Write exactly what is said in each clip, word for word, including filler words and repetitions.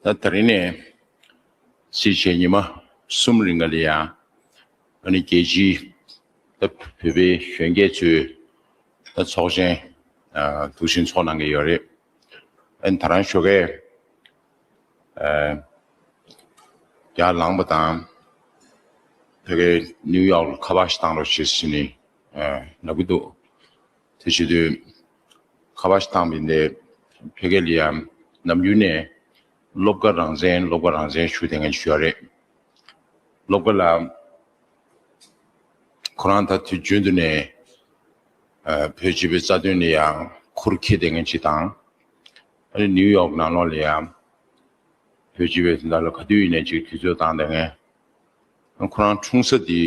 ད་ད་རིང་ནས་གཟིགས་བྱས་ཉི་མ་གསུམ་རིང་ག་ལ་ཡང་ཨ་ནི་རྒྱལ་སྤྱིའི་ད་བོད་པའི་གཞོན་སྐྱེས་ཚོའི་ད་ཚོགས་ཆེན་ཨ་འདུག་བཞིན་ཚོགས་གནང་གི་ཡོད་རེད། ཨ་ནི་ད་རང་ཞོགས་ཀས་ཨ་ཡར་ལངས་པ་དང་ཕ་གིར་ནིའུ་ཡོག་ལ་ཁ་པར་ཞིག་བཏང་རོགས་བྱེད་ཟེར་ནས་ཨ་ལབ་ཀྱི་འདུག་དེ་བྱེད་དུས་ཁ་པར་ཞིག་བཏང་བ་ཡིན་ཏེ་ཕ་གི་ལ་ཡང་ནམ་རྒྱུན་ནས་སློབ་གྲྭ་རང་བཙན་སློབ་གྲྭ་རང་བཙན་ཞུ་བསྡད་མཁན་ཞིག་ཡོད་རེད། སློབ་གྲྭ་ལ་ཁོ་རང་ད་དུས་རྒྱུན་དུ་ནས་ཨ་བོད་སྤྱི་པའི་རྩ་དོན་ལ་ཡང་ཁུར་འཁྱེར་བསྡད་མཁན་ཅིག་དང་། ཨ་ནི་ནིའུ་ཡོག་ནང་ལོགས་ལ་ཡང་བོད་སྤྱི་པའི་དོན་དག་ལ་ག་དུས་ཡིན་ནའི་ཅིག་དུས་ཚོད་བཏང་བསྡད་མཁན། ཁོ་རང་འཁྲུངས་ས་དེ་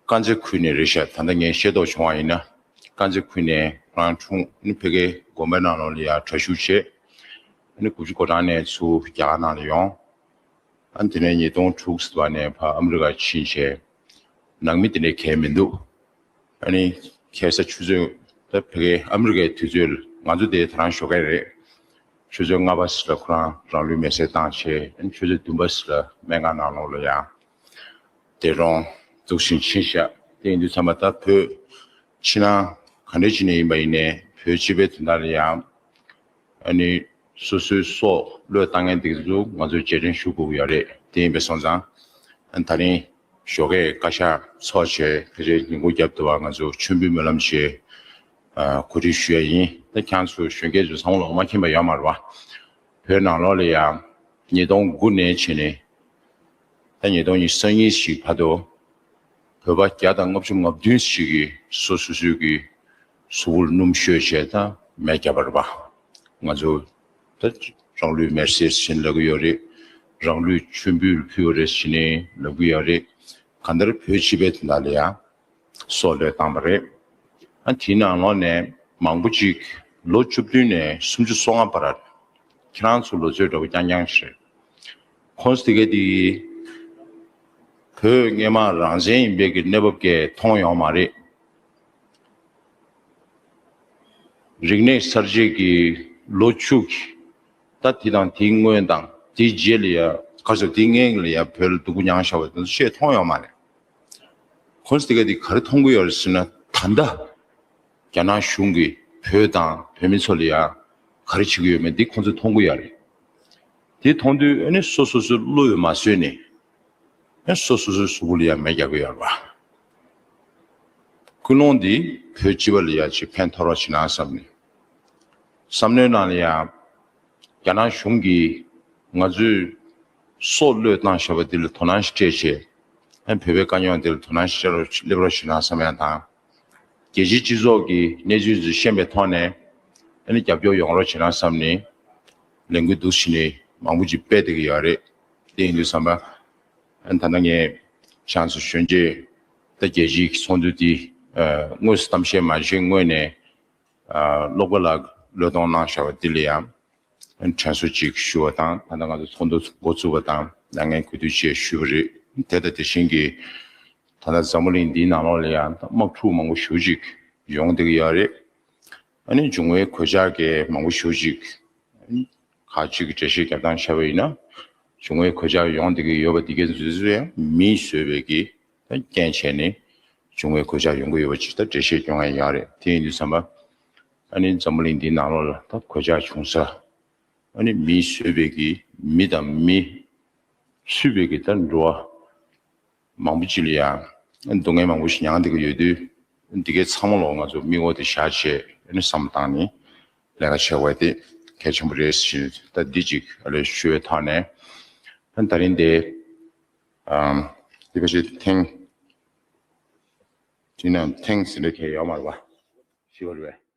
དཀར་མཛེས་ཁུལ་ནས་རེད་ཤག་ད་ལྟ་ངས་ཤེས་རྟོགས་བྱུང་བ་ཡིན་ན་དཀར་མཛེས་ཁུལ་ནས་ཁོ་རང་འཁྲུངས། ཨ་ནི་ཕ་གིའི་དགོན་པའི་ནང་ལོགས་ལ་ཡང་གྲྭ་ཞུགས་བྱས། ཨ་ནི་དགུ་བཅུ་གོ་གྲངས་ནས་ཚུར་རྒྱ་གར་ནང་ལ་ཡོང་། ཨ་ནི་དེ་ནས་ཉིས་སྟོང་དྲུག་ཙམ་པ་ནས་ཕར་ཨ་མི་རི་ཀར་ཕྱིན་བྱས། ནང་མི་དེ་འདྲའི་གང་ཡང་མི་འདུག་ཨ་ནི་ཁ་སང་ཆུ་ཚོད་ད་ཕ་གིའི་ཨ་མི་རི་ཀའི་དུས་ཚོད་ལ་ང་ཚོ་དེ་ད་རང་ཞོགས་ཀས་རེད། ཆུ་ཚོད་ལྔ་པ་ཙམ་ལ་ཁོ་རང་རང་ལུས་མེར་སྲེག་བཏང་བྱས། ཨ་ནི་ཆུ་ཚོད་བདུན་པ་ཙམ་ལ་སྨན་ཁང་ནང་ལོགས་ལ་ཡང་འདས་གྲོངས་འདུག་བཞིན་ཕྱིན་བཞག་དེ་ཡིན་དུས་ཙམ་པ་ད་བོད་ཕྱི་ནང་ག་འདྲ་བྱས་ནས་ཡིན་པ་ཡིན་ནའི་བོད་སྤྱི་པའི་དོན་དག་ལ་ཡང་ཨ་ནི་སོ་སོའི་སྲོག་བློས་བཏང་མཁན་དེ་ཚོ་ང་ཚོ་རྗེས་དྲན་ཞུ་དགོས་ཀྱི་ཡོད་རེད། དེ་ཡིན་པ་སོང་ཙང་ཨ་ནི་ད་རིང་ཞོགས་ཀས་བཀའ་ཤག་ཚོགས་བྱས་ཕལ་ཆེར་ཉིན་གུང་རྒྱབ་ཏུ་བ་ང་ཚོ་མཆོད་འབུལ་སྨོན་ལམ་བྱས། ཨ་གོ་སྒྲིག་ཞུ་ཡ་ཡིན། ད་ཁྱེད་ཚོ་གཞོན་སྐྱེས་ཚོ་ཚང་མ་ལོག་མ་མཁྱེན་པ་ཡོད་མ་རེད་བ། བོད་ནང་ལོགས་ལ་ཡང་ཉིས་སྟོང་དགུ་ནས་བྱས་ནས་ད་ཉིས་སྟོང་ཉི་ཤུ་རྩ་གཉིས་ཤིག་བར་དུ་བོད་པ་བརྒྱ་དང་ལྔ་བཅུ་ང་བདུན་ཞིག་གིས་སོ་སོ་སོའི་གི་གཟུགས་པོར་སྣུམ་བཤོས་བྱས་ད་མེ་བརྒྱབ་པ་རེད་བ། ང་ཚོ་ད་རང་ལུས་མེར་སྲེག་ཟེར་ལབ་ཀྱི་ཡོད་རེད། རང་ལུས་མཆོད་འབུལ་ཕུལ་བ་རེད་ཟེར་ནས་ལབ་ཀྱི་ཡོད་རེད། གང་ལྟར་བོད་སྤྱི་པའི་དོན་དག་ལ་ཡང་སྲོག་བློས་བཏང་བ་རེད། ཨ་དེའི་ནང་ལོགས་ནས་མང་པོ་ཅིག་ལོ་བཅུ་བདུན་ནས་སུམ་ཅུ་སོ་ལྔ་བར་ཁྱེད་རང་ཚོ་ལོ་ཚོད་འདྲ་པོ་རྐྱང་རྐྱང་ཞིག་རེད། ཁོང་ཚོ་དེ་ག་དེ་བོད་སྔས་མ་རང་བཙན་ཡིན་པའི་གི་གནས་བབ་ཀྱང་མཐོང་ཡོད་མ་རེད། རིག་གནས་གསར་བརྗེ་གི་ལོ་བཅུ་གི་ད་དེ་དང་དེའི་སྔོན་དང་དེའི་རྗེས་ལ་ཡ་ག་ཚོད་དེའི་སྔོན་ལ་ཡ་བོད་ལ་སྡུག་པོ་མྱངས་བཞག་པ་དེ་ཚོ་ཅིག་མཐོང་ཡོད་མ་རེད། ཁོང་ཚོ་དེ་ག་དེ་ག་རེ་མཐོང་གི་ཡོད་རེད་ཟེར་ན། ད་ལྟ་རྒྱ་ནག་གཞུང་གིས་བོད་དང་བོད་མི་ཚོ་ལ་ཡ་ག་རེ་བྱེད་ཀྱི་ཡོད་མེད་འདི་ཁོང་ཚོས་མཐོང་གི་ཡོད་རེད། དེ་མཐོང་དུས་ཨ་ནི་སོ་སོ་སོའི་བློ་ཡང་མ་བཟོད་ནས་ཨ་སོ་སོ་སོའི་གཟུགས་པོ་ལ་ཡང་མེ་བརྒྱབ་ཀྱི་ཡོད་རེད་བ། ཀུན་སློང་འདི་བོད་སྤྱི་པ་ལ་ཡང་ཅིག་ཕན་ཐོགས་རོགས་བྱེད་ན་བསམ་ནས། བསམ་བློའི་ནང་ལ་ཡང་རྒྱ་ནག་གཞུང་གིས་ང་ཚོས་སྲོག་བློས་བཏང་བཞག་པ་འདི་ལ་དོ་སྣང་ཞིག་སྤྲད་བྱས། ཨ་བོད་པའི་དཀའ་རྙོག་འདི་ལ་དོ་སྣང་ཞིག་སྤྲད་རོགས་སླེབས་རོགས་བྱེད་ན་བསམ་ཡང་དང་། རྒྱལ་སྤྱིའི་སྤྱི་ཚོགས་ཀྱི་གནས་ཚུལ་ཚོ་ཤེས་པའི་ཐོག་ནས་ཨ་ནི་རྒྱབ་སྐྱོར་ཡོང་རོགས་བྱེད་ན་བསམ་ནས་ལས་འགུལ་འདུག་བྱས་ནས་མང་པོ་ཅིག་སྤེལ་བསྡད་ཀྱི་ཡོད་རེད། དེ་ཡིན་དུས་ཙམ་པ་ཨ་ནི་ད་ལྟ་ངས་ཁྱེད་ཚོ་གཞོན་སྐྱེས་ད་རྒྱལ་སྤྱིའི་ཚོགས་འདུ་འདི་ཨ་དངོས་སུ་གཏམ་བཤད་མ་བྱས་སྔོན་ནས་ཨ་སློབ་དགའ་ལགས་བློས་གཏོང་གནང་བཞག་པ་འདི་ལ་ཡང་དྲན་གསོ་ཅིག་ཞུ་བ་དང་། ད་ལྟ་ང་ཚོ་ཚོགས་འདུ་འགོ་བཙུགས་པ་དང་ལས་འགན་གུས་འདུད་བཅས་ཞུས་པ་རེད། དེ་དང་དེ་བཞིན་གྱི་ད་ལྟ་འཛམ་བུ་གླིང་འདིའི་ནང་ལོགས་ལ་ཡང་དམག་འཁྲུག་མང་པོ་ཞེ་པོ་ཅིག་ཡོང་བསྡད་ཀྱི་ཡོད་རེད། ཨ་ནི་འབྱུང་བའི་གོད་ཆག་གི་མང་པོ་ཞེ་པོ་ཅིག་ཁག་ཅིག་གི་འགྲེལ་བཤད་རྒྱབ་སྟངས་བྱས་པ་ཡིན་ན། འབྱུང་བའི་གོད་ཆག་ཡོང་བསྡད་ཀྱི་ཡོད་པ་འདི་གའི་འཛུལ་ཚུལ་ཡང་མིས་བཟོས་པའི་གི་ད་རྐྱེན་བྱས་ནས་འབྱུང་བའི་གོད་ཆག་ཡོང་གི་ཡོད་པ་ཅིག་ད་འགྲེལ་བཤད་སྐྱོན་ཡ་ཡག་རེད། དེ་ཡིན་དུས་ཙམ་པ་ཨ་ནི་འཛམ་བུ་གླིང་འདིའི་ནང་ལོགས་ལ་ད་གོད་ཆག་བྱུང་ས་ཨ་ནི་མིས་བཟོས་པའི་གི་མི་དང་མི་ཚུད་པའི་གི་ད་འགྲོ་བ་མང་པོ་ཅིག་ལ་ཡང་སྡུག་བསྔལ་མང་པོ་ཞིག་མྱངས་བསྡད་ཀྱི་ཡོད་དུས། འདི་གའི་ཚང་མ་ལོག་ང་ཚོ་མིག་འོག་དེ་བཞག་བྱས་ཨ་ནི་བསམ་བཏང་ནས་ལས་ཀ་བྱེད་དགོས་དེ་གལ་ཆེན་པོ་རེད་ཟེར། ད་འདི་གཅིག་ཨ་ལས་ཞུ་བའི་ཐོག་ནས་ཨ་ནི་ད་རིང་དེ་ཨམ་འདི་ཕལ་ཆེར་ཐེངས་དེ་ནས་ཐེངས་ཟིན་རེ་གལ་ཡོད་མ་རེད་པ། ཞི་བ་རེད་པས།